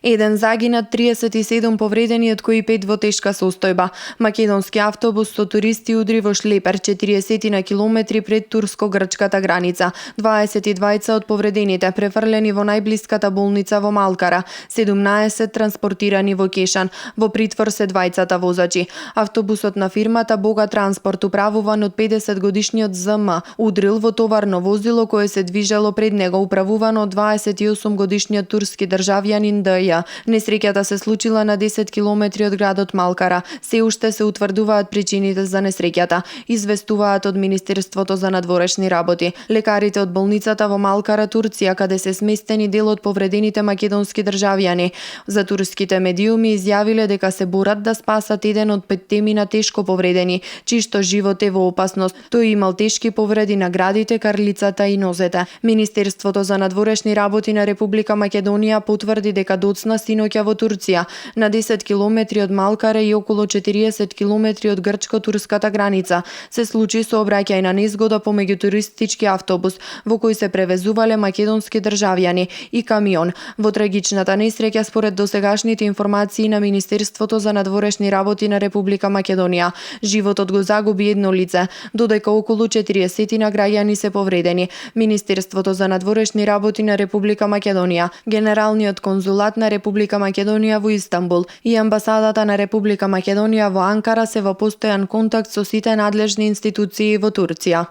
Еден загинат, 37 повредени, од кои 5 во тешка состојба. Македонски автобус со туристи удри во шлепер 40 на километри пред турско-грчката граница. 22 од повредените префрлени во најблиската болница во Малкара, 17 транспортирани во Кешан. Во притвор се двајцата возачи. Автобусот на фирмата Бога Транспорт, управуван од 50 годишниот ЗМ, удрил во товарно возило кое се движело пред него, управувано од 28 годишниот турски државјанин ДЈ. Несреќата се случила на 10 километри од градот Малкара. Се уште се утврдуваат причините за несреќата, известуваат од Министерството за надворешни работи. Лекарите од болницата во Малкара, Турција, каде се сместени дел од повредените македонски државјани, за турските медиуми изјавиле дека се борат да спасат еден од 5 мина тешко повредени, чишто живот е во опасност. Тој имал тешки повреди на градите, карлицата и нозете. Министерството за надворешни работи на Република Македонија потврди дека доцна синоќа во Турција, на 10 километри од Малкара и околу 40 километри од грчко-турската граница, се случи сообраќајна незгода помеѓу туристички автобус во кој се превезувале македонски државјани и камион. Во трагичната несреќа, според досегашните информации на Министерството за надворешни работи на Република Македонија, животот го загуби едно лице, додека околу 40 на граѓани се повредени. Министерството за надворешни работи на Република Македонија, Генералниот конзулат на Република Македонија во Истанбул и амбасадата на Република Македонија во Анкара се во постојан контакт со сите надлежни институции во Турција.